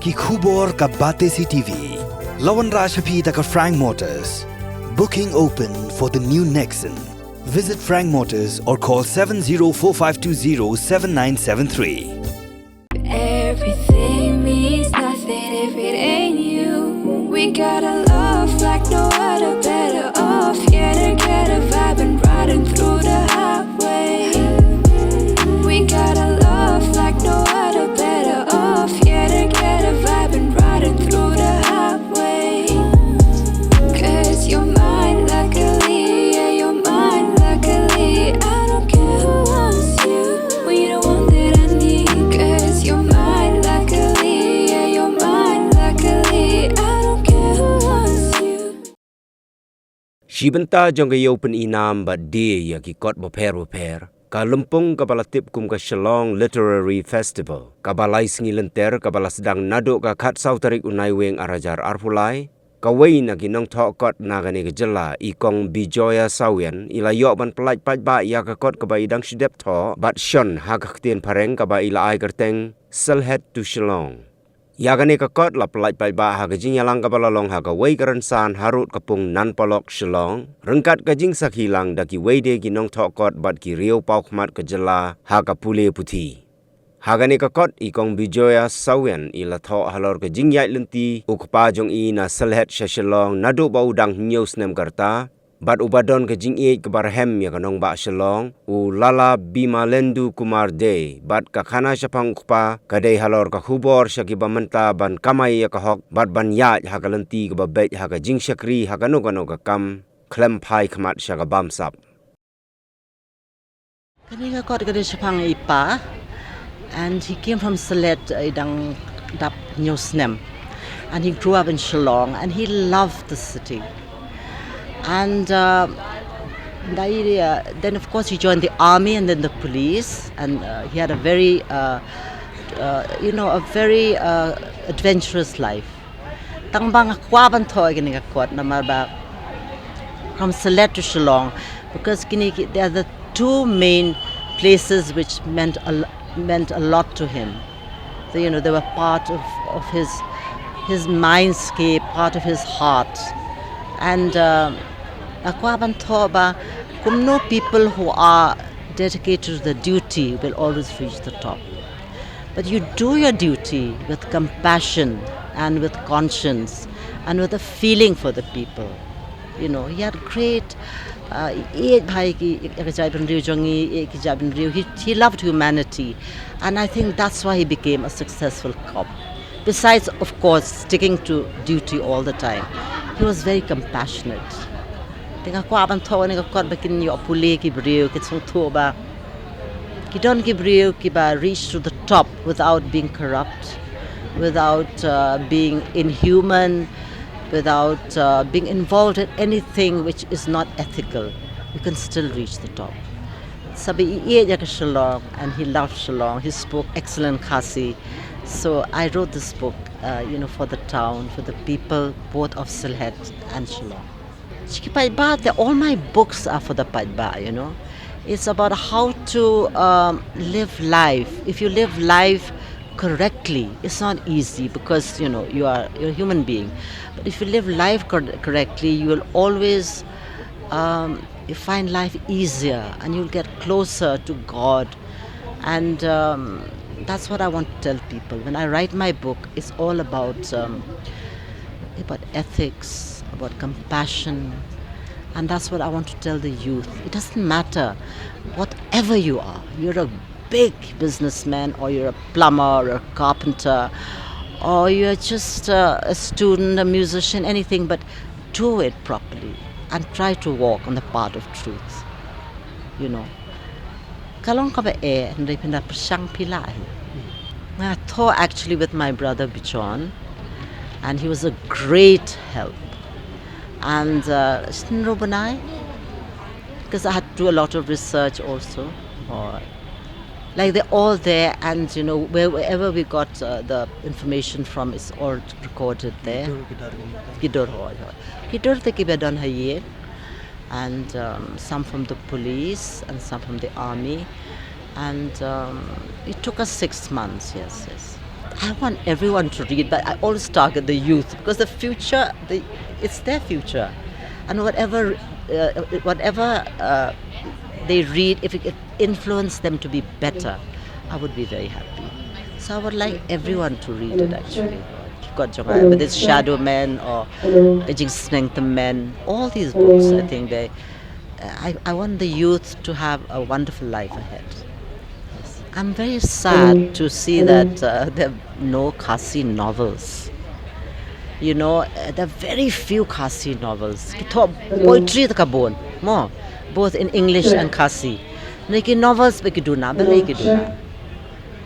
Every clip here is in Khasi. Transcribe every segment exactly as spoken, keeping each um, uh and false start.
Ki khubor ka Batesi T V. La wanrah sha phi da ka Frank Motors. Booking open for the new Nexon. Visit Frank Motors or call seven zero four five two zero seven nine seven three. Everything means nothing if it ain't you. We got a love like no other, better off. Yeah, to get a vibe and riding through the highway. We got a love like no other, better off. Yeah, to get a vibe and riding through the highway. Cause you're mine, luckily, yeah, you're mine, luckily. I don't care who wants you, when you're the one that I need. Cause you're mine, luckily, yeah, you're mine, luckily. I don't care who wants you. Shi bynta jong ka ïew pyni nam bad die ïa ki kot bapher bapher, ka lympung kaba la tip kum ka Shillong Literary Festival, kaba lai sngi lynter, kaba la sdang naduh ka khatsaw tarik u Naiwieng arhajar arphew lai. Kawei na ki nongthoh kot na kane ka jylla, i Kong Bijoya Sawian, i la ïoh ban pyllait paidbah ïa ka kot kaba i dang shu dep thoh bad shon ha ka ktien phareng, kaba i la ai kyrteng Sylhet to Shillong. Ïa kane ka kot la pyllait paidbah ha ka jingïalang kaba la long ha kawei ka rynsan harud ka pung Nan Polok Shillong, ryngkat ka jingsakhi lang da kiwei de ki nongthoh kot bad ki riew paw khmat ka jylla ha ka pule puthi. Ha kane ka kot, i Kong Bijoya Sawian, i la thoh halor ka jingïaid lynti u kpa jong i na Sylhet sha Shillong naduh ba u dang hynñiew snem ka rta, bad uba don ka jingïeit kaba rhem ïa ka nongbah Shillong, u Lala Bimalendu Kumar Dey, bad ka khana shaphang u kpa ka dei halor ka khubor sha kiba mynta ban kamai ïa ka hok bad ban ïaid ha ka lynti kaba beit ha ka jingshakri ha kano kano ka kam, khlem phai khmat sha ka bamsap. Kane ka kot ka dei shaphang i pa, and he came from Sylhet, uh, i dang dap hynñiew snem, and he grew up in Shillong, and he loved the city. And, uh, the idea, then of course he joined the army and then the police, and, uh, he had a very, uh, uh, you know, a very, uh, adventurous life. Tang ba nga kwah ban thoh ïa kane ka kot namar ba from Sylhet to Shillong, because kine ki, they are the two main places which meant a, lo- meant a lot to him. So, you know, they were part of, of his, his mindscape, part of his heart. And, uh, nga kwah ban thoh ba kumno people who are dedicated to the duty will always reach the top. But you do your duty with compassion and with conscience and with a feeling for the people. You know, he had great, uh, ïeit bha ïa ki, ïa ki jaitbynriew jong ngi, ïeit ïa ki jaitbynriew. He, he loved humanity. And I think that's why he became a successful cop. Besides, of course, sticking to duty all the time, he was very compassionate. Te nga kwah ban thoh ïa kane ka kot ba kin ïoh pule ki briew, kin sngewthuh ba ki don ki briew kiba reach to the top without being corrupt, without, uh, being inhuman, without, uh, being involved in anything which is not ethical. You can still reach the top. Sa ba i ïeit ïa ka Shillong, and he loved Shillong. He spoke excellent Khasi. So I wrote this book, uh, you know, for the town, for the people, both of Sylhet and Shillong. Sha ki paidbah, the, all my books are for the paidbah, you know. It's about how to, um, live life. If you live life correctly, it's not easy because, you know, you are, you're a human being. But if you live life cor- correctly, you will always, um, you find life easier and you'll get closer to God. And, um, that's what I want to tell people. When I write my book, it's all about, um, about ethics, about compassion. And that's what I want to tell the youth. It doesn't matter whatever you are. You're a big businessman, or you're a plumber, or a carpenter, or you're just a, a student, a musician, anything, but do it properly and try to walk on the path of truth. You know. Ka long kaba eh, hynrei phin da pyrshang phi lah hi. Nga thoh actually with my brother Bichon, and he was a great help. And, uh, Shnro Bnai, because I had to do a lot of research also. Or, like, they're all there, and, you know, where, wherever we got, uh, the information from, it's all recorded there. Ki dur, ki dur, ki dur, hoi, hoi. Ki dur te kiba don ha ïing, and, um, some from the police and some from the army. And, um, it took us six months, yes, yes. I want everyone to read, but I always target the youth because the future, the, it's their future. And whatever, uh, whatever uh, they read, if it influences them to be better, I would be very happy. So I would like everyone to read it actually. Ki kot jong nga, whether it's Shadow Men or Jingsneng the Men, all these books, I think they, I, I want the youth to have a wonderful life ahead. I'm very sad to see that uh, there are no Khasi novels. You know, uh, there are very few Khasi novels. Ki thoh poetry te ka bun, mo, both in English and Khasi. Ne ki novels ba ki duna, balei ki duna.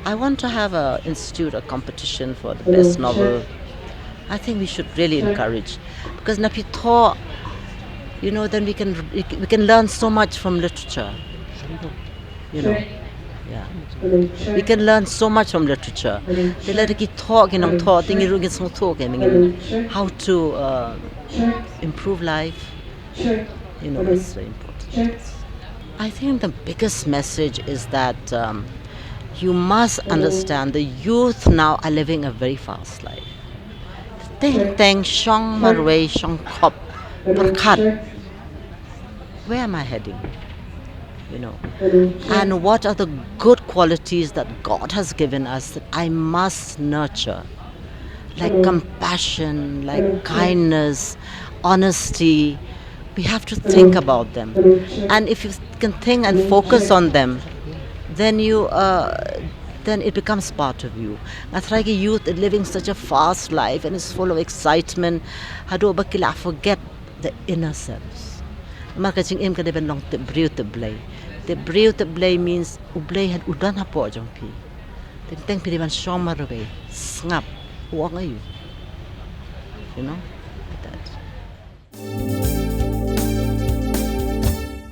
I want to have a institute, a competition for the best novel. I think we should really encourage, because na phi thoh, you know, then we can we can learn so much from literature. You know, yeah. We can learn so much from literature. Te lada ki thoh, ki nongthoh, te ngi ruh ngin sngewthuh, ki, how to uh, improve life. You know, it's very important. I think the biggest message is that um, you must understand the youth now are living a very fast life. Teng teng, shong marwei, shong khop, pyrkhat. Where am I heading? You know, and what are the good qualities that God has given us that I must nurture? Like compassion, like kindness, honesty. We have to think about them. And if you can think and focus on them, then you uh, then it becomes part of you. Nga tharai ki youth are living such a fast life and it's full of excitement. Haduh ba ki la forget the inner selves. Namar ka jingim ka dei ban long tip briew tip Blei. Tip briew tip Blei means U Blei u don hapoh jong phi. Teng teng phi dei ban shong marwei, sngap, u ong aïu. You know, like that.